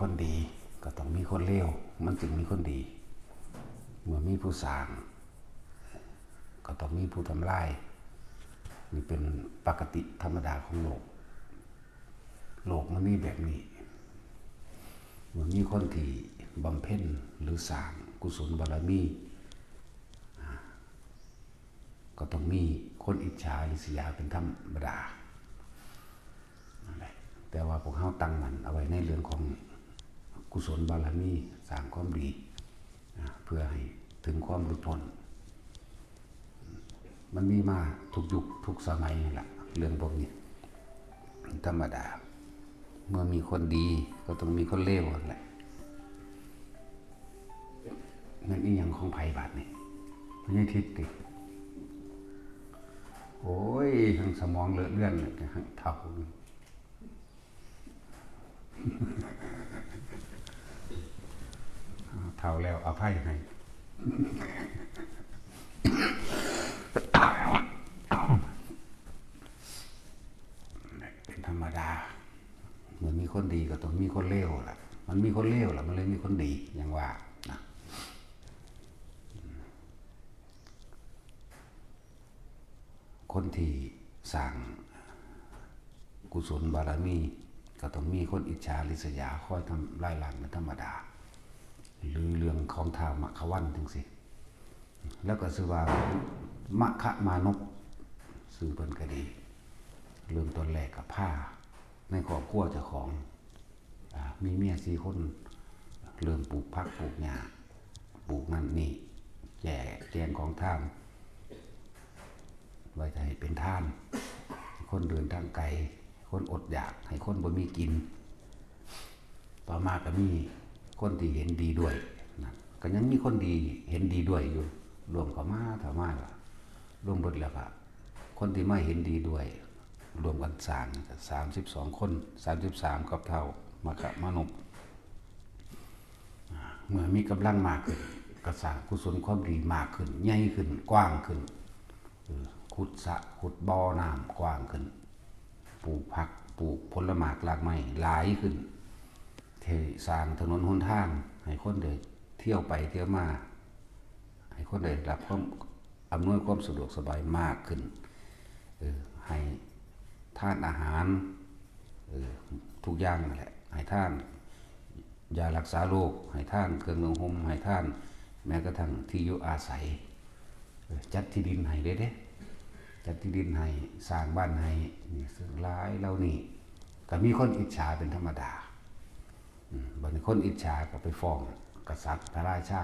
ຄົນດີກໍຕ້ອງມີຄົນເລວ, ມັນຈຶ່ງມີຄົນດີ. ເມື່ອມີຜູ້ສ້າງ ກໍຕ້ອງມີຜູ້ທຳລາຍ. ນີ້ເປັນປະກະຕິທຳມະດາຂອງໂລກ. ໂລກມັນມີແບບນີ້. ເມື່ອມີຄົນທີ່ບຳເພັນ ຫຼື ສ້າງກຸສົນບາລະມີ ກໍຕ້ອງມີຄົນອິດສາລິສຍາເປັນທຳມະດາ. ນັ້ນແຫຼະ ແຕ່ວ່າພວກເຮົາຕັ້ງໝັ້ນເອົາໄວ້ໃນເລື່ອງຂອງກຸສົນບາລະມີ, ສ້າງຄວາມດີ ອາ ເພື່ອໃຫ້ເຖິງຄວາມຫຼຸດພົ້ນ. ມັນມີມາທຸກຍຸກທຸກສະໄໝຫັ້ນລະ ເລື່ອງພວກນີ້ ທຳມະດາ. ເມື່ອມີຄົນດີກໍຕ້ອງມີຄົນເລວຫັ້ນແຫຼະ. ແມ່ນອີ່ຫຍັງຂອງໃຜບາດນີ້? ພະຍາທິດຕິ? ໂອ້ຍ ທັງສະໝອງເລອະເລືອນ ທັງເຖົ້າ. ເຖົ້າແລ້ວອະໄພໃຫ້ ເປັນທຳມະດາ. ເມື່ອມີຄົນດີກໍຕ້ອງມີຄົນເລວລະ. ມັນມີຄົນເລວລະ ມັນເລີຍມີຄົນດີ ຢ່າງວ່ານະ. ຄົນທີ່ສ້າງກຸສົນບາລະມີ ກໍຕ້ອງມີຄົນອິດສາລິສຍາຄອຍທຳລາຍລ້າງເປັນທຳມະດາ ຫຼື ເລື່ອງຂອງທ້າວມະຂະວັນຈັ່ງຊີ້. ແລ້ວກໍຊື່ວ່າ ມະຂະມານົບ ຊື່ເພິ່ນກໍດີ. ເລີ່ມຕົ້ນແລກກໍພາໃນຄອບຄົວເຈົ້າຂອງ ອາ ມີເມຍສີ່ຄົນ ເລີ່ມປູກຜັກປູກຫຍ້າ ປູກນັ້ນນີ້ ແຈກແຈງຂອງທານ ໄວ້ຖ້າໃຫ້ເປັນທານ ຄົນເດີນທາງໄກ ຄົນອົດຢາກ ໃຫ້ຄົນບໍ່ມີກິນ. ຕໍ່ມາກໍມີຄົນທີ່ເຫັນດີດ້ວຍນະ ກໍຍັງມີຄົນດີເຫັນດີດ້ວຍຢູ່ ລວມເຂົ້າມາ ເຂົ້າມາລະ ລວມເບິດແລ້ວກໍ ຄົນທີ່ມາເຫັນດີດ້ວຍ ລວມກັນສ້າງສາມສິບສອງຄົນ ສາມສິບສາມກັບທ້າວມະຂະມານົບ. ເມື່ອມີກຳລັງມາກຂຶ້ນ ກໍສ້າງກຸສົນຄວາມດີມາກຂຶ້ນ ໃຫຍ່ຂຶ້ນ ກວ້າງຂຶ້ນ ເອີ ຂຸດສະ ຂຸດບໍ່ນ້ຳກວ້າງຂຶ້ນ ປູກຜັກ ປູກຜົນລະໝາກລາກໄມ້ຫຼາຍຂຶ້ນ ທີ່ສ້າງຖະໜົນຫົນທາງໃຫ້ຄົນໄດ້ທ່ຽວໄປທ່ຽວມາ ໃຫ້ຄົນໄດ້ຮັບຄວາມ ອຳນວຍຄວາມສະດວກສະບາຍມາກຂຶ້ນ ເອີ ໃຫ້ທານອາຫານ ເອີ ທຸກຢ່າງນັ້ນແຫຼະ ໃຫ້ທານຢາລັກສາໂລກ ໃຫ້ທານເຄື່ອງນຸ່ງຫົ່ມ ໃຫ້ທານແມ້ກະທັ່ງທີ່ຢູ່ອາໄສ ເອີ ຈັດທີ່ດິນໃຫ້ເດ້ ຈັດທີ່ດິນໃຫ້ ສ້າງບ້ານໃຫ້ ນີ້ ເຊິ່ງຫຼາຍເຫຼົ່ານີ້ກໍມີຄົນອິດສາເປັນທຳມະດາ. ອືມ ບັດນີ້ຄົນອິດສາກໍໄປຟ້ອງກະສັດພະລາຊາ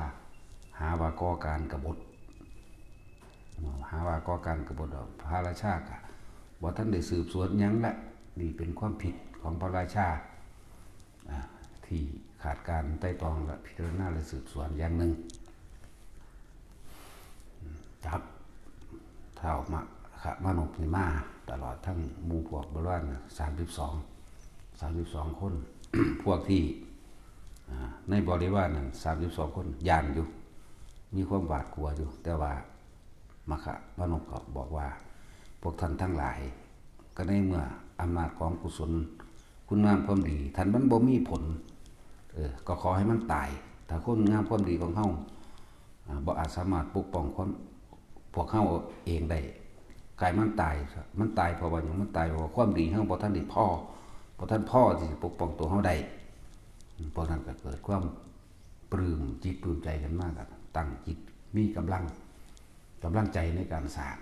ຫາວ່າກໍ່ການກະບົດ ຫາວ່າກໍ່ການກະບົດ. ພະລາຊາກໍບໍ່ທັນໄດ້ສືບສວນຫຍັງລະ ນີ້ເປັນຄວາມຜິດຂອງພະລາຊາ ອາ ທີ່ຂາດການໄຕ່ຕອງ ແລະ ພິຈາລະນາ ແລະ ສືບສວນຢ່າງໜຶ່ງ. ຈັບທ້າວມະຂະມານົບນີ້ມາຕະຫຼອດ ທັງໝູ່ພວກບໍລິວານສາມສິບສອງ ສາມສິບສອງຄົນ ພວກທີ່ ອາ ໃນບໍລິວານນັ້ນສາມສິບສອງຄົນຢ້ານຢູ່ ມີຄວາມຫວາດກົວຢູ່ ແຕ່ວ່າມະຂະມານົບກໍບອກວ່າ ພວກທ່ານທັງຫຼາຍ ກໍໃນເມື່ອອຳນາດຂອງກຸສົນ ຄຸນງາມຄວາມດີ ຖ້າມັນບໍ່ມີຜົນ ເອີ ກໍຂໍໃຫ້ມັນຕາຍ. ຖ້າຄຸນງາມຄວາມດີຂອງເຮົາ ອາ ບໍ່ອາດສາມາດປົກປ້ອງຄວາມ ພວກເຮົາເອງໄດ້ ກາຍມັນຕາຍ. ມັນຕາຍເພາະວ່າຫຍັງ? ມັນຕາຍເພາະວ່າຄວາມດີເຮົາບໍ່ທັນໄດ້ພໍ ບໍ່ທັນພໍທີ່ຈະປົກປ້ອງຕົວເຮົາໄດ້. ພວກນັ້ນກໍເກີດຄວາມປຶ້ມຈິດປຶ້ມໃຈຂຶ້ນມາ ກໍຕັ້ງຈິດມີກຳລັງ ກຳລັງໃຈໃນການສ້າງ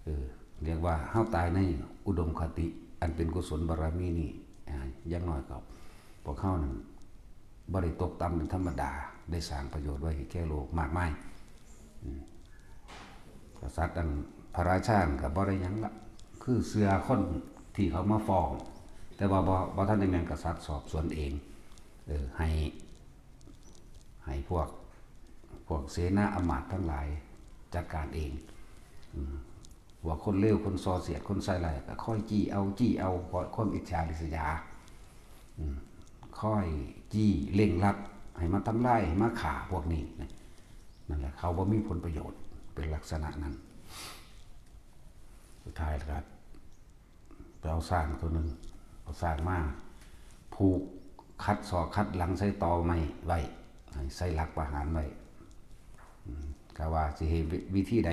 ເອີ ຮຽກວ່າເຮົາຕາຍໃນອຸດົມຄະຕິອັນເປັນກຸສົນບາລະມີນີ້ ອາ ຢ່າງໜ້ອຍກໍພວກເຮົານັ້ນບໍ່ໄດ້ຕົກຕ່ຳເປັນທຳມະດາ ໄດ້ສ້າງປະໂຫຍດໄວ້ໃຫ້ແກ່ໂລກມາກມາຍ. ອືມ ກະສັດ ອັນ ພະລາຊານັ້ນກໍບໍ່ໄດ້ຫຍັງລະ ຄືເຊື່ອຄົນທີ່ເຂົາມາຟ້ອງ ແຕ່ວ່າບໍ່ ບໍ່ທັນໄດ້ແມ່ນກະສັດສອບສວນເອງ ເອີ ໃຫ້ ໃຫ້ພວກ ພວກເສນາອຳມາດທັງຫຼາຍຈັດການເອງ. ອືມ ພວກຄົນເລວ ຄົນສໍ້ສຽດ ຄົນໃສ່ຮ້າຍ ກໍຄອຍຈີ້ເອົາ ຈີ້ເອົາ ຄວາມອິດສາລິສຍາ ອືມ ຄອຍຈີ້ເລັ່ງລັດໃຫ້ມາທຳລາຍ ໃຫ້ມາຂ້າພວກນີ້. ນັ້ນແຫຼະ ເຂົາບໍ່ມີຜົນປະໂຫຍດ ເປັນລັກສະນະນັ້ນ. ສຸດທ້າຍລະກໍ ໄປເອົາຊ້າງຕົວໜຶ່ງ ເອົາຊ້າງມາຜູກ ຂັດສອກຂັດຫຼັງໃສ່ຕໍໄມ້ໄວ້ ໃສ່ຫຼັກປະຫານໄວ້. ອືມ ກະວ່າຊິເຮັດວິທີໃດ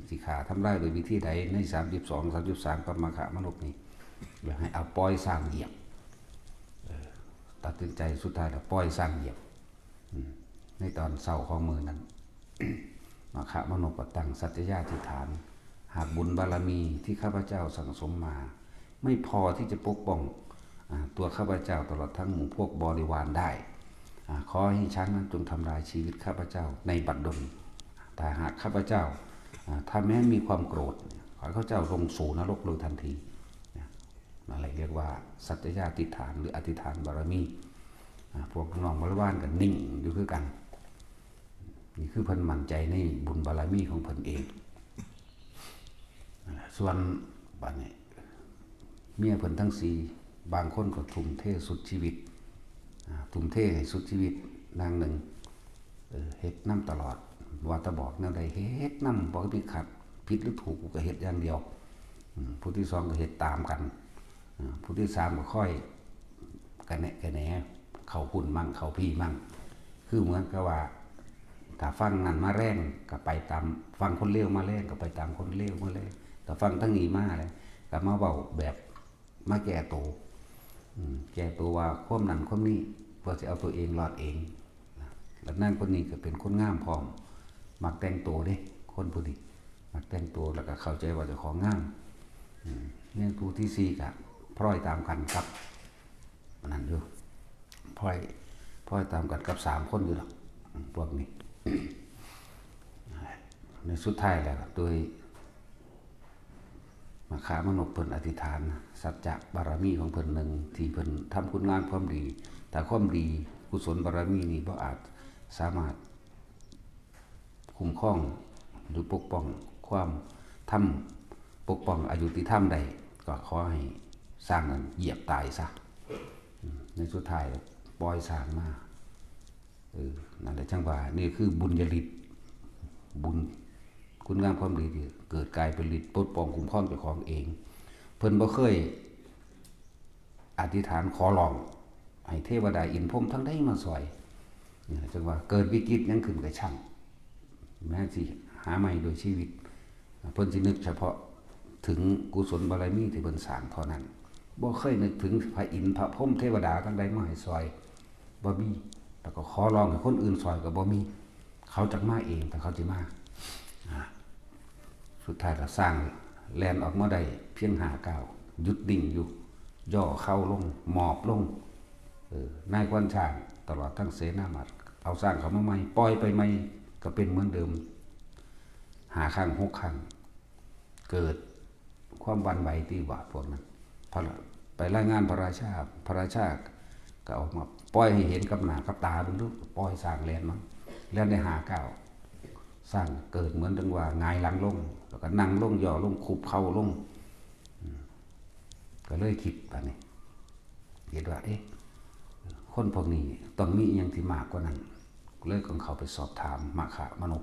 ຊິຂ້າທຳລາຍດ້ວຍວິທີໃດ ໃນສາມສິບສອງ ສາມສິບສາມ ກັບມະຄະມະນົບນີ້ ຢາກໃຫ້ເອົາປ່ອຍຊ້າງຢຽບ. ເອີ ຕັດສິນໃຈສຸດທ້າຍແລ້ວປ່ອຍຊ້າງຢຽບ. ອືມ ໃນຕອນເຊົ້າຂອງມື້ນັ້ນ ມະຄະມະນົບກໍຕັ້ງສັດຈະຍາທິຖານ ຫາກບຸນບາລະມີທີ່ຂ້າພະເຈົ້າສັ່ງສົມມາ ໄມ່ພໍທີ່ຈະປົກປ້ອງ ອາ ຕົວຂ້າພະເຈົ້າ ຕະຫຼອດທັງໝູ່ພວກບໍລິວານໄດ້ ອາ ຂໍໃຫ້ຊ້າງນັ້ນຈົ່ງທຳລາຍຊີວິດຂ້າພະເຈົ້າໃນບັດດົງ. ຖ້າຫາກຂ້າພະເຈົ້າ ອາ ຖ້າແມ່ນມີຄວາມໂກຣດ ຂໍໃຫ້ເຂົາເຈົ້າລົງໂສນະລົກໂດຍທັນທີ. ນະ ນັ້ນແຫຼະ ຮຽກວ່າສັດຈະຍາທິຖານ ຫຼື ອະທິຖານບາລະມີ. ອາ ພວກນ້ອງບໍລິວານກໍນິ່ງຢູ່ຄືກັນ. ນີ້ຄືເພິ່ນໝັ້ນໃຈໃນບຸນບາລະມີຂອງເພິ່ນເອງ. ສ່ວນບາດນີ້ເມຍເພິ່ນທັງສີ່ ບາງຄົນກໍທຸ່ມເທສຸດຊີວິດ ອາ ທຸ່ມເທໃຫ້ສຸດຊີວິດ. ນາງໜຶ່ງ ເອີ ເຮັດນຳຕະຫຼອດ ວ່າແຕ່ບອກແນວໃດເຮັດນຳ ບໍ່ມີຂັດ ຜິດຫຼືຖືກ ກູກໍເຮັດຢ່າງດຽວ. ອາ ຜູ້ທີສອງກໍເຮັດຕາມກັນ ອາ ຜູ້ທີສາມກໍຄອຍກະແນະກະແໜ ເຂົ້າພຸ້ນມັ້ງ ເຂົ້າພີ້ມັ້ງ. ຄືເໝືອນກັບວ່າ ຖ້າຝັ່ງນັ້ນມາແລງກໍໄປຕາມ ຝັ່ງຄົນເລວມາແລງກໍໄປຕາມຄົນເລວມາແລງ ຖ້າຝັ່ງທາງນີ້ມາແລ້ວກໍມາເວົ້າແບບ ມາແກ້ໂຕ ອືມ ແກ້ໂຕວ່າຄວາມນັ້ນຄວາມນີ້ ເພື່ອຊິເອົາຕົວເອງລອດເອງ. ແລ້ວນາງຄົນນີ້ກໍເປັນຄົນງາມພ້ອມ ມັກແຕ່ງໂຕເດ້ ຄົນຜູ້ນີ້ມັກແຕ່ງໂຕ ແລ້ວກໍເຂົ້າໃຈວ່າເຈົ້າຂອງງາມ. ອືມ ແມ່ນຜູ້ທີສີ່ກໍພ້ອຍຕາມກັນກັບອັນນັ້ນຢູ່ ພ້ອຍ ພ້ອຍຕາມກັນກັບສາມຄົນຢູ່ດອກ ອືມ ພວກນີ້. ໃນສຸດທ້າຍແລ້ວໂດຍ ມະຄະມະນົບເພິ່ນອະທິຖານສັດຈະບາລະມີຂອງເພິ່ນໜຶ່ງ ທີ່ເພິ່ນທຳຄຸນງາມຄວາມດີ ຖ້າຄວາມດີກຸສົນບາລະມີນີ້ບໍ່ອາດສາມາດຄຸ້ມຄອງ ຫຼື ປົກປ້ອງຄວາມທຳ ປົກປ້ອງອະຍຸຕິທຳໄດ້ ກໍຂໍໃຫ້ຊ້າງນັ້ນຢຽບຕາຍຊະ. ອືມ ໃນສຸດທ້າຍປ່ອຍຊ້າງມາ. ເອີ ນັ້ນແຫຼະ ຈັ່ງວ່ານີ້ຄືບຸນຍະລິດ ບຸນ ຄຸນງາມຄວາມດີທີ່ເກີດກາຍເປັນລິດ ປົກປ້ອງຄຸ້ມຄອງເຈົ້າຂອງເອງ. ເພິ່ນບໍ່ເຄີຍອະທິຖານຂໍຮ້ອງໃຫ້ເທວະດາອິນພົມທາງໃດມາຊ່ອຍ. ຈັ່ງວ່າເກີດວິກິດຫຍັງຂຶ້ນກໍຊ່າງ ແມ່ນຊິຫາໃໝ່ໂດຍຊີວິດ ເພິ່ນຊິນຶກສະເພາະເຖິງກຸສົນບາລະມີທີ່ເພິ່ນສ້າງເທົ່ານັ້ນ ບໍ່ເຄີຍນຶກເຖິງພະອິນພະພົມເທວະດາທາງໃດມາໃຫ້ຊ່ອຍ ບໍ່ມີ ແລ້ວກໍຂໍຮ້ອງໃຫ້ຄົນອື່ນຊ່ອຍກໍບໍ່ມີ ເຂົາຈັກມາເອງ ຖ້າເຂົາຊິມາ. ອາ ສຸດທ້າຍກໍຊ້າງແລ່ນອອກມາໄດ້ພຽງຫ້າກ້າວ ຢຸດນິ່ງຢູ່ ຍໍເຂົ່າລົງ ໝອບລົງ. ເອີ ນາຍຂວັນຊ້າງຕະຫຼອດທັງເສນາມາດ ເອົາຊ້າງເຂົ້າມາໃໝ່ ປ່ອຍໄປໃໝ່ ກໍເປັນເໝືອນເດີມ ຫ້າຄັ້ງ ຫົກຄັ້ງ ເກີດຄວາມຫວັ່ນໄຫວຕິວ່າພວກນັ້ນ ພະລາ ໄປລາຍງານພະລາຊາ ພະລາຊາກໍອອກມາປ່ອຍໃຫ້ເຫັນກັບໜ້າກັບຕາເບິ່ງດູ ປ່ອຍຊ້າງແລ່ນມາ ແລ່ນໄດ້ຫ້າກ້າວ ຊ້າງເກີດເໝືອນດັ່ງວ່າຫງາຍຫຼັງລົງ ແລ້ວກໍນັ່ງລົງ ຍໍ້ລົງ ຄຸບເຂົ່າລົງ. ອືມ ກໍເລີຍຄິດບາດນີ້ ຄິດວ່າ ເອະ ຄົນພວກນີ້ຕ້ອງມີອີ່ຫຍັງທີ່ມາກກວ່ານັ້ນ ເລີຍຕ້ອງເຂົ້າໄປສອບຖາມມະຄະມະນົບ.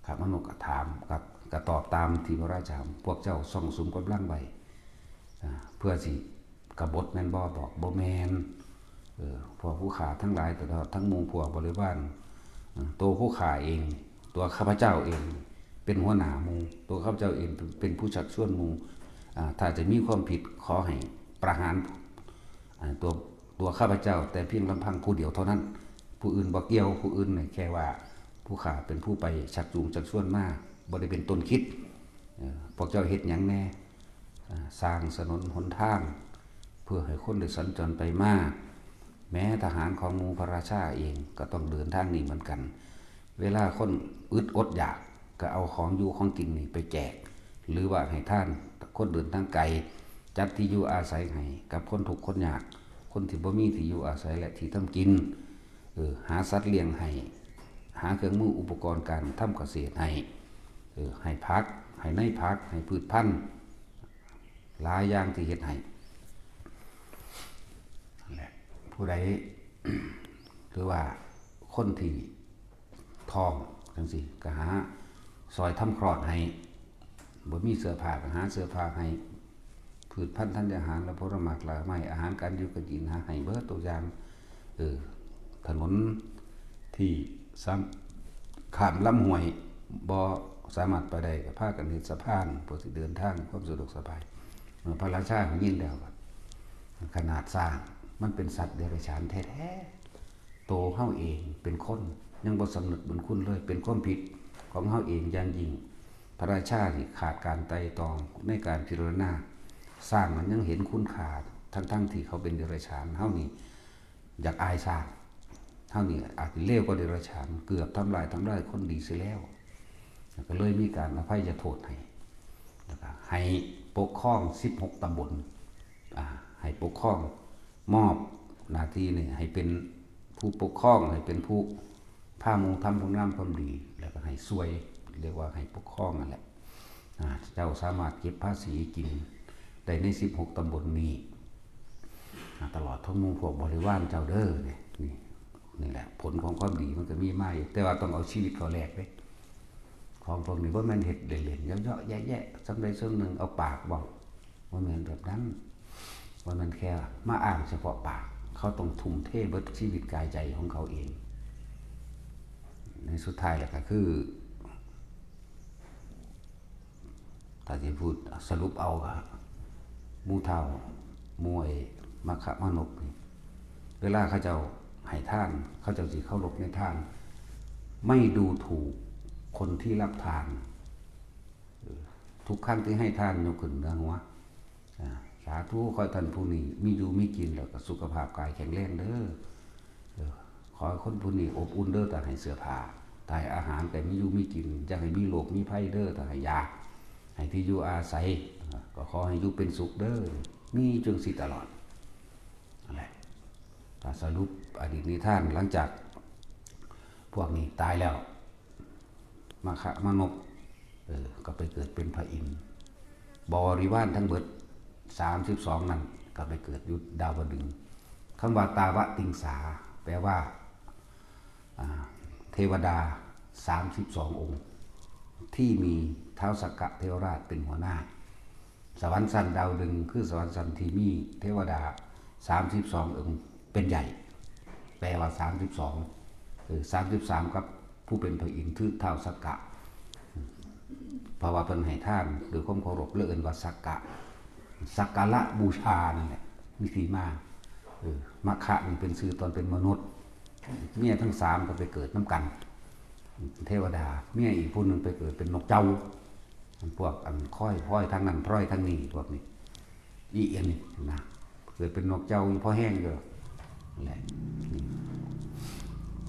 ຄະມະນົບກໍຖາມ ກໍ ກໍຕອບຕາມທີ່ພະລາຊາ ພວກເຈົ້າຊອງສຸມກຳລັງໄວ້ ອາ ເພື່ອຊິກະບົດແມ່ນບໍ່? ບອກ ບໍ່ແມ່ນ ເອີ ພວກຜູ້ຂ້າທັງຫຼາຍ ຕະຫຼອດທັງໝູ່ພວກບໍລິວານ ເອີ ໂຕຜູ້ຂ້າເອງ ຕົວຂ້າພະເຈົ້າເອງເປັນຫົວໜ້າໝູ່ ຕົວຂ້າພະເຈົ້າເອງເປັນຜູ້ຊັກຊວນໝູ່ ອາ ຖ້າຈະມີຄວາມຜິດ ຂໍໃຫ້ປະຫານ ອາ ຕົວ ຕົວຂ້າພະເຈົ້າແຕ່ພຽງລຳພັງຜູ້ດຽວເທົ່ານັ້ນ ຜູ້ອື່ນບໍ່ກ່ຽວ ຜູ້ອື່ນນີ້ແຄ່ວ່າຜູ້ຂ້າເປັນຜູ້ໄປຊັກຈູງຊັກຊວນມາ ບໍ່ໄດ້ເປັນຕົ້ນຄິດ. ເອີ ພວກເຈົ້າເຮັດຫຍັງແດ່? ອາ ສ້າງຖະໜົນຫົນທາງ ເພື່ອໃຫ້ຄົນໄດ້ສັນຈອນໄປມາ ແມ້ທະຫານຂອງໝູ່ພະລາຊາເອງກໍຕ້ອງເດີນທາງນີ້ເໝືອນກັນ. ເວລາຄົນອຶດອົດຢາກ ກໍເອົາຂອງຢູ່ຂອງກິນນີ້ໄປແຈກ ຫຼືວ່າໃຫ້ທານຄົນເດີນທາງໄກ, ຈັດທີ່ຢູ່ອາໄສໃຫ້ກັບຄົນທຸກຄົນຍາກ, ຄົນທີ່ບໍ່ມີທີ່ຢູ່ອາໄສ ແລະ ທີ່ທຳກິນ, ເອີ ຫາສັດລ້ຽງໃຫ້, ຫາເຄື່ອງມືອຸປະກອນການທຳກະເສດໃຫ້, ເອີ ໃຫ້ຜັກ, ໃຫ້ໃນຜັກ, ໃຫ້ພືດພັນ, ຫຼາຍຢ່າງທີ່ເຮັດໃຫ້. ແລະ ຜູ້ໃດ ຫຼືວ່າຄົນທີ່ທ້ອງຈັ່ງຊີ້ ກໍຫາຊ່ອຍທຳຄລອດໃຫ້, ບໍ່ມີເສື້ອຜ້າກໍຫາເສື້ອຜ້າໃຫ້, ພືດພັນທັນຍາຫານ ແລະ ຜົນລະໝາກລາກໄມ້, ອາຫານການຢູ່ການກິນ ຫາໃຫ້ເບິດທຸກຢ່າງ. ເອີ ຖະໜົນທີ່ສາມ ຂ້າມລຳຫ້ວຍບໍ່ສາມາດໄປໄດ້ ກໍພາກັນເຮັດສະພານ ເພື່ອຊິເດີນທາງຄວາມສະດວກສະບາຍ. ເມື່ອພະລາຊາໄດ້ຍິນແລ້ວ ຂະໜາດຊ້າງ ມັນເປັນສັດເດຍລະສານແທ້ໆ ໂຕເຮົາເອງເປັນຄົນ ຍັງບໍ່ສຳນຶກບຸນຄຸນເລີຍ ເປັນຄວາມຜິດຂອງເຮົາເອງຢ່າງຍິ່ງ. ພະລາຊານີ້ຂາດການໄຕ່ຕອງໃນການພິຈາລະນາ. ຊ້າງມັນຍັງເຫັນຄຸນຄ່າ ທັງໆທີ່ເຂົາເປັນເດຍລະສານ. ເຮົານີ້ຢາກອາຍຊ້າງ. ເຮົານີ້ອາດຊິເລວກວ່າເດຍລະສານ ເກືອບທຳລາຍ ທຳລາຍຄົນດີເສຍແລ້ວ. ກໍເລີຍມີການອະໄພຍະໂທດໃຫ້ ແລ້ວກໍໃຫ້ປົກຄອງສິບຫົກຕຳບົນ. ອາ ໃຫ້ປົກຄອງ ມອບໜ້າທີ່ນີ້ໃຫ້ເປັນຜູ້ປົກຄອງ ໃຫ້ເປັນຜູ້ພາໝູ່ທຳຄຸນງາມຄວາມດີ ແລ້ວກໍໃຫ້ຊ່ວຍ ເອີ້ນວ່າໃຫ້ປົກຄອງນັ້ນແຫຼະ. ອາ ເຈົ້າສາມາດເກັບພາສີກິນໄດ້ໃນສິບຫົກຕຳບົນນີ້ ອາ ຕະຫຼອດທັງໝູ່ພວກບໍລິວານເຈົ້າເດີ. ນີ້ ນີ້ ນີ້ແຫຼະ ຜົນຂອງຄວາມດີມັນກໍມີມາຢູ່ ແຕ່ວ່າຕ້ອງເອົາຊີວິດເຂົ້າແລກເດ້. ຂອງພວກນີ້ບໍ່ແມ່ນເຮັດເລ່ນໆ ເຍາະໆແຍະໆ ສ່ຳໃດສ່ຳໜຶ່ງ ເອົາປາກເວົ້າ ບໍ່ແມ່ນແບບນັ້ນ. ບໍ່ແມ່ນແຄ່ມາອ້າງສະເພາະປາກ ເຂົາຕ້ອງທຸ່ມເທເບິດຊີວິດກາຍໃຈຂອງເຂົາເອງ. ໃນສຸດທ້າຍແລ້ວກໍຄື ຖ້າຊິພູດສະຫຼຸບເອົາກໍ ໝູ່ທ້າວ ໝູ່ໄອ້ມັກຄະມານົບນີ້ ເວລາເຂົາເຈົ້າໃຫ້ທານ ເຂົາເຈົ້າຊິເຄົາລົບໃນທານ ໄມ່ດູຖູກຄົນທີ່ຮັບທານ. ເອີ ທຸກຄັ້ງທີ່ໃຫ້ທານ ຍົກຂຶ້ນເໜືອຫົວ ອາ ສາທຸ ຂໍໃຫ້ທ່ານຜູ້ນີ້ມີຢູ່ມີກິນ ແລ້ວກໍສຸຂະພາບກາຍແຂງແຮງເດີ. ເອີ ຂໍໃຫ້ຄົນຜູ້ນີ້ອົບອຸ່ນເດີ ຖ້າໃຫ້ເສື້ອຜ້າ ຖ້າໃຫ້ອາຫານກໍມີຢູ່ມີກິນ ຢ່າໃຫ້ມີໂລກມີໄພເດີ ຖ້າໃຫ້ຢາ ໃຫ້ທີ່ຢູ່ອາໄສ ກໍຂໍໃຫ້ຢູ່ເປັນສຸກເດີ. ມີຈັ່ງຊີ້ຕະຫຼອດ ນັ້ນແຫຼະ. ຖ້າສະຫຼຸບອະດີດນິທານ ຫຼັງຈາກພວກນີ້ຕາຍແລ້ວ ມະຄະມະນົບ ເອີ ກໍໄປເກີດເປັນພະອິນ. ບໍລິວານທັງເບິດສາມສິບສອງນັ້ນ ກໍໄປເກີດຢູ່ດາວະດຶງ. ຄຳວ່າຕາວະຕິງສາ ແປວ່າ ອາ ເທວະດາສາມສິບສອງອົງ ທີ່ມີທ້າວສັກກະເທວະລາດເປັນຫົວໜ້າ. ສະຫວັນຊັ້ນດາວດຶງ ຄືສະຫວັນຊັ້ນທີ່ມີເທວະດາສາມສິບສອງອົງເປັນໃຫຍ່ ແປວ່າສາມສິບສອງ ເອີ ສາມສິບສາມກັບຜູ້ເປັນພະອິນ ຄືທ້າວສັກກະ ເພາະວ່າເພິ່ນໃຫ້ທານດ້ວຍຄວາມເຄົາລົບ ເລີຍເອີ້ນວ່າສັກກະ ສັກກາລະບູຊານັ້ນແຫຼະ ມີທີ່ມາ. ເອີ ມະຄະນີ້ເປັນຊື່ຕອນເປັນມະນຸດ ເມຍທັງສາມກໍໄປເກີດນຳກັນ ເທວະດາ ເມຍອີກຜູ້ໜຶ່ງໄປເກີດເປັນນົກເຈົ້າ. ພວກອັນຄອຍ ພອຍທາງນັ້ນ ພອຍທາງນີ້ ພວກນີ້ ອີ່ອັນນີ້ນະ ເກີດເປັນນົກເຈົ້າຢູ່ພໍແຮງເດີ ແຫຼະ.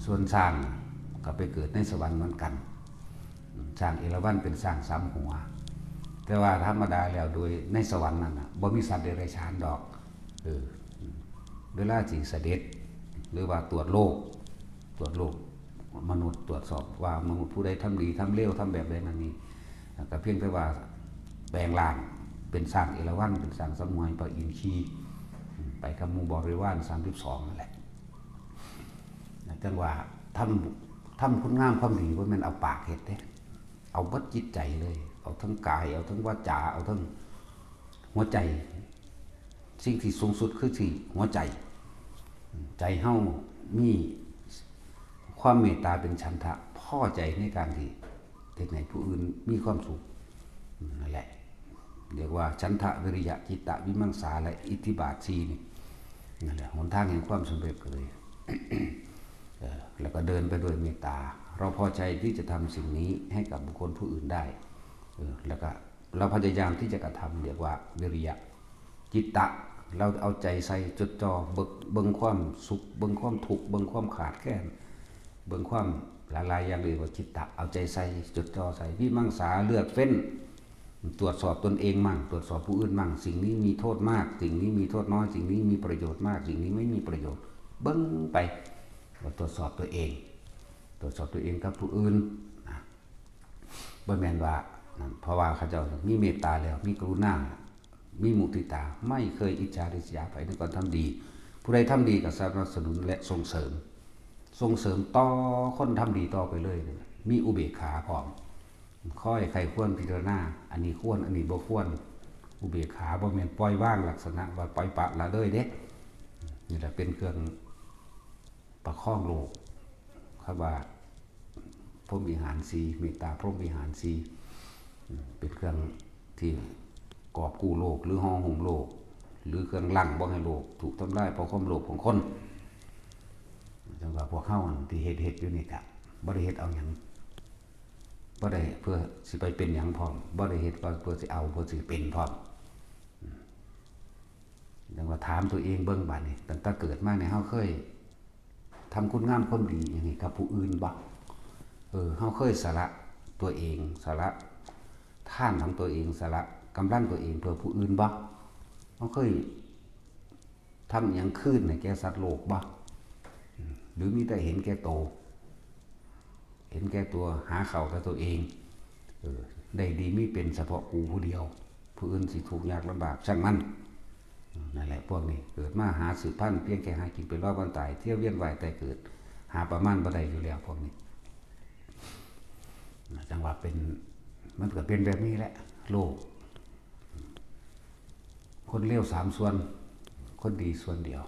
ສ່ວນຊ້າງກໍໄປເກີດໃນສະຫວັນເໝືອນກັນ. ຊ້າງເອລາວັນເປັນຊ້າງສາມຫົວ ແຕ່ວ່າທຳມະດາແລ້ວໂດຍໃນສະຫວັນນັ້ນນະ ບໍ່ມີສັດເດຍລະສານດອກ. ເອີ ເວລາຊິສະເດັດ ຫຼືວ່າຕວດໂລກ ຕວດໂລກ ມະນຸດ ຕວດສອບວ່າມະນຸດຜູ້ໃດທຳດີທຳເລວ ທຳແບບໃດນັ້ນນີ້ ກໍພຽງແຕ່ວ່າແປງຮ່າງເປັນຊ້າງເອລາວັນ ເປັນຊ້າງສາມຫົວ ໃຫ້ພະອິນຂີ່ ໄປກັບໝູ່ບໍລິວານສາມສິບສອງນັ້ນແຫຼະ. ຈັ່ງວ່າທຳ ທຳຄຸນງາມຄວາມດີ ບໍ່ແມ່ນເອົາປາກເຮັດເດ້ ເອົາເບິດຈິດໃຈເລີຍ ເອົາທັງກາຍ ເອົາທັງວາຈາ ເອົາທັງຫົວໃຈ. ສິ່ງທີ່ສູງສຸດຄືທີ່ຫົວໃຈ ໃຈເຮົາມີຄວາມເມດຕາເປັນສັນທະ ພໍໃຈໃນການທີ່ເຮັດໃຫ້ຜູ້ອື່ນມີຄວາມສຸກ ນັ້ນແຫຼະ ເອີ້ນວ່າ ສັນທະ ວິລິຍະ ຈິດຕະ ວິມັງສາ ແລະ ອິດທິບາດສີ່ນີ້ ນັ້ນແຫຼະ ຫົນທາງແຫ່ງຄວາມສຳເລັດເລີຍ. ເອີ ແລ້ວກໍເດີນໄປດ້ວຍເມດຕາ ເຮົາພໍໃຈທີ່ຈະທຳສິ່ງນີ້ໃຫ້ກັບບຸກຄົນຜູ້ອື່ນໄດ້ ເອີ ແລ້ວກໍ ເຮົາພະຍາຍາມທີ່ຈະກະທຳ ເອີ້ນວ່າ ວິລິຍະ ຈິດຕະ ເຮົາເອົາໃຈໃສ່ຈົດຈ່ອ ເບິ່ງ ເບິ່ງຄວາມສຸກ ເບິ່ງຄວາມທຸກ ເບິ່ງຄວາມຂາດແຄນ ເບິ່ງຄວາມຫຼາຍໆຢ່າງ ເອີ້ນວ່າ ຈິດຕະ ເອົາໃຈໃສ່ ຈົດຈ່ອ ໃສ່ ວິມັງສາ ເລືອກເຟ້ນ ຕວດສອບຕົນເອງໝັ່ງ ຕວດສອບຜູ້ອື່ນໝັ່ງ ສິ່ງນີ້ມີໂທດມາກ ສິ່ງນີ້ມີໂທດນ້ອຍ ສິ່ງນີ້ມີປະໂຫຍດມາກ ສິ່ງນີ້ໄມ່ມີປະໂຫຍດ ເບິ່ງໄປ ແລ້ວຕວດສອບຕົວເອງ ຕວດສອບຕົວເອງກັບຜູ້ອື່ນນະ. ບໍ່ແມ່ນວ່ານັ້ນ ເພາະວ່າເຂົາເຈົ້າມີເມດຕາແລ້ວ ມີກະລຸນາ ມີມຸທິຕາ ໄມ່ເຄີຍອິດສາລິສຍາໃຜໃນການທຳດີ. ຜູ້ໃດທຳດີກໍສະໜັບສະໜູນ ແລະ ສົ່ງເສີມ ສົ່ງເສີມຕໍ່ຄົນທຳດີຕໍ່ໄປເລີຍ ມີອຸເບກຂາພ້ອມ ຄອຍໃຄ່ຄວນພິຈາລະນາ ອັນນີ້ຄວນ ອັນນີ້ບໍ່ຄວນ. ອຸເບກຂາບໍ່ແມ່ນປ່ອຍວາງລັກສະນະວ່າປ່ອຍປະລະເລີຍເດ້. ນີ້ແຫຼະເປັນເຄື່ອງ ປະຄອງໂລກ ຄຳວ່າພົມວິຫານສີ່ ເມດຕາພົມວິຫານສີ່ ເປັນເຄື່ອງທີ່ກອບກູ້ໂລກ ຫຼື ຫໍ່ຫຸ້ມໂລກ ຫຼື ເຄື່ອງກັ້ງບໍ່ໃຫ້ໂລກຖືກທຳລາຍ ເພາະຄວາມໂລບຂອງຄົນ. ຈັ່ງວ່າພວກເຮົາທີ່ເຮັດ ເຮັດຢູ່ນີ້ກະບໍ່ໄດ້ເຮັດເອົາຫຍັງ ບໍ່ໄດ້ເພື່ອຊິໄປເປັນຫຍັງພ້ອມ ບໍ່ໄດ້ເຮັດເພື່ອຊິເອົາ ເພື່ອຊິເປັນພ້ອມ. ຈັ່ງວ່າຖາມຕົວເອງເບິ່ງບາດນີ້ ຕັ້ງແຕ່ເກີດມານີ້ ເຮົາເຄີຍທຳຄຸນງາມຄວາມດີຫຍັງໃຫ້ກັບຜູ້ອື່ນບໍ່? ເອີ ເຮົາເຄີຍສະຫຼະຕົວເອງ ສະຫຼະທານຂອງຕົວເອງ ສະຫຼະກຳລັງຕົວເອງເພື່ອຜູ້ອື່ນບໍ່? ເຮົາເຄີຍ ທຳຫຍັງຄືນໃຫ້ແກ່ສັດໂລກບໍ່? ຫຼືມີແຕ່ເຫັນແກ່ໂຕ ເຫັນແກ່ຕົວ ຫາເຂົ້າແຕ່ຕົວເອງ ເອີ ໄດ້ດີມີເປັນສະເພາະກູຜູ້ດຽວ ຜູ້ອື່ນຊິທຸກຍາກລຳບາກ ຊ່າງມັນ. ນັ້ນແຫຼະ ພວກນີ້ເກີດມາຫາສືບພັນ ພຽງແຕ່ຫາກິນໄປລອວັນຕາຍ ທ່ຽວວຽນວ່າຍແຕ່ເກີດ ຫາປະມານບໍ່ໄດ້ຢູ່ແລ້ວພວກນີ້. ຈັ່ງວ່າເປັນ ມັນກໍເປັນແບບນີ້ແຫຼະ ໂລກ. ຄົນເລວສາມສ່ວນ ຄົນດີສ່ວນດຽວ.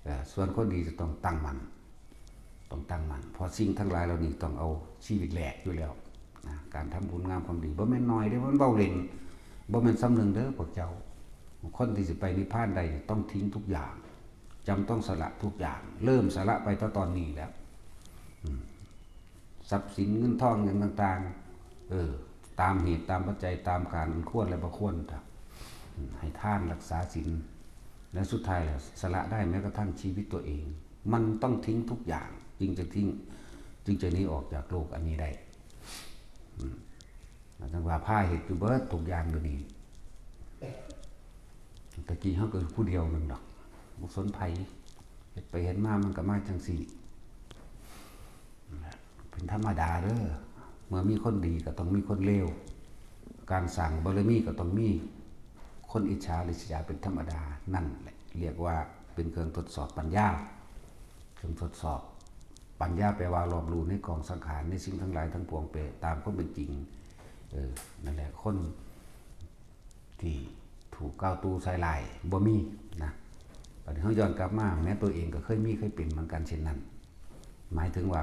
ເອີ ສ່ວນຄົນດີຈະຕ້ອງຕັ້ງໝັ້ນ ຕ້ອງຕັ້ງໝັ້ນ ເພາະສິ່ງທັງຫຼາຍເຫຼົ່ານີ້ຕ້ອງເອົາຊີວິດແລກຢູ່ແລ້ວນະ. ການທຳບຸນງາມຄວາມດີບໍ່ແມ່ນໜ້ອຍເດ້ ມັນເວົ້າເລ່ນ ບໍ່ແມ່ນສ່ຳໜຶ່ງເດີພວກເຈົ້າ. ຄົນທີ່ຊິໄປນິບພານໄດ້ນີ້ຕ້ອງຖິ້ມທຸກຢ່າງ ຈຳຕ້ອງສະຫຼະທຸກຢ່າງ ເລີ່ມສະຫຼະໄປແຕ່ຕອນນີ້ແຫຼະ. ອືມ ຊັບສິນເງິນທອງຫຍັງຕ່າງໆ ເອີ ຕາມເຫດຕາມປັດໄຈ ຕາມການອັນຄວນ ແລະ ບໍ່ຄວນ ໃຫ້ທານ ຮັກສາສິນ ແລະ ສຸດທ້າຍແລ້ວ ສະຫຼະໄດ້ແມ້ກະທັ່ງຊີວິດຕົວເອງ. ມັນຕ້ອງຖິ້ມທຸກຢ່າງ ຈຶ່ງຈະຖິ້ມ ຈຶ່ງຈະໜີອອກຈາກໂລກອັນນີ້ໄດ້. ອືມ ຈັ່ງວ່າພາເຮັດຢູ່ເບິດທຸກຢ່າງຢູ່ນີ້. ແຕ່ກີ້ເຮົາກໍຜູ້ດຽວໜຶ່ງດອກ ບໍ່ສົນໃຜ ເຮັດໄປເຮັດມາມັນກໍມາຈັ່ງຊີ້. ເປັນທຳມະດາເດີ ເມື່ອມີຄົນດີກໍຕ້ອງມີຄົນເລວ ການສ້າງບາລະມີກໍຕ້ອງມີຄົນອິດສາລິສຍາເປັນທຳມະດາ. ນັ້ນແຫຼະ ຮຽກວ່າເປັນເຄື່ອງທົດສອບປັນຍາ ເຄື່ອງທົດສອບປັນຍາ ແປວ່າລອບຮູ້ໃນກອງສັງຂານ ໃນສິ່ງທັງຫຼາຍທັງປວງໄປຕາມຄວາມເປັນຈິງ. ເອີ ນັ້ນແຫຼະ ຄົນ ທີ່ຖືກກ່າວຕູ່ໃສ່ຮ້າຍບໍ່ມີນະ. ບັດນີ້ເຮົາຍ້ອນກັບມາ ແມ້ຕົວເອງກໍເຄີຍມີເຄີຍເປັນເໝືອນກັນເຊັ່ນນັ້ນ. ໝາຍເຖິງວ່າ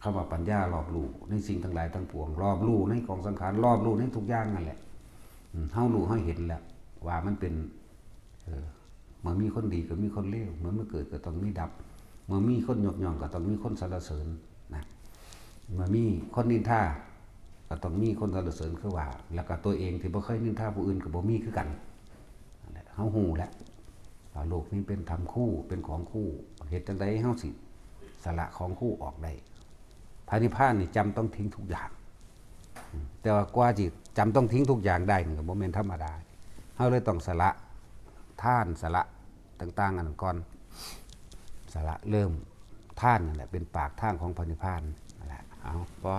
ຄຳວ່າປັນຍາລອບຮູ້ໃນສິ່ງທັງຫຼາຍທັງປວງ ລອບຮູ້ໃນກອງສັງຂານ ລອບຮູ້ໃນທຸກຢ່າງນັ້ນແຫຼະ. ເຮົາຮູ້ເຮົາເຫັນແລ້ວວ່າມັນເປັນ ເອີ ເມື່ອມີຄົນດີກໍມີຄົນເລວ ເມື່ອມັນເກີດກໍຕ້ອງມີດັບ ເມື່ອມີຄົນຍົກຍ້ອງກໍຕ້ອງມີຄົນສັນລະເສີນນະ ເມື່ອມີຄົນນິນທາກໍຕ້ອງມີຄົນສັນລະເສີນຄືວ່າ ແລ້ວກໍຕົວເອງທີ່ບໍ່ເຄີຍນິນທາຜູ້ອື່ນກໍບໍ່ມີຄືກັນ. ນັ້ນແຫຼະ ເຮົາຮູ້ແລ້ວວ່າໂລກນີ້ເປັນຖ້ຳຄູ ເປັນຂອງຄູ ເຮັດຈັ່ງໃດເຮົາຊິສະຫຼະຂອງຄູອອກໄດ້? ພະນິບພານນີ້ຈຳຕ້ອງຖິ້ມທຸກຢ່າງ ແຕ່ວ່າກວ່າຊິຈຳຕ້ອງຖິ້ມທຸກຢ່າງໄດ້ນີ້ກໍບໍ່ແມ່ນທຳມະດາ. ເຮົາເລີຍຕ້ອງສະຫຼະທານ ສະຫຼະຕ່າງໆອັນນັ້ນກ່ອນ. ສະຫຼະເລີ່ມ ທານນັ້ນແຫຼະເປັນປາກທາງຂອງພະນິບພານ. ນັ້ນແຫຼະ ເອົາ ພໍ.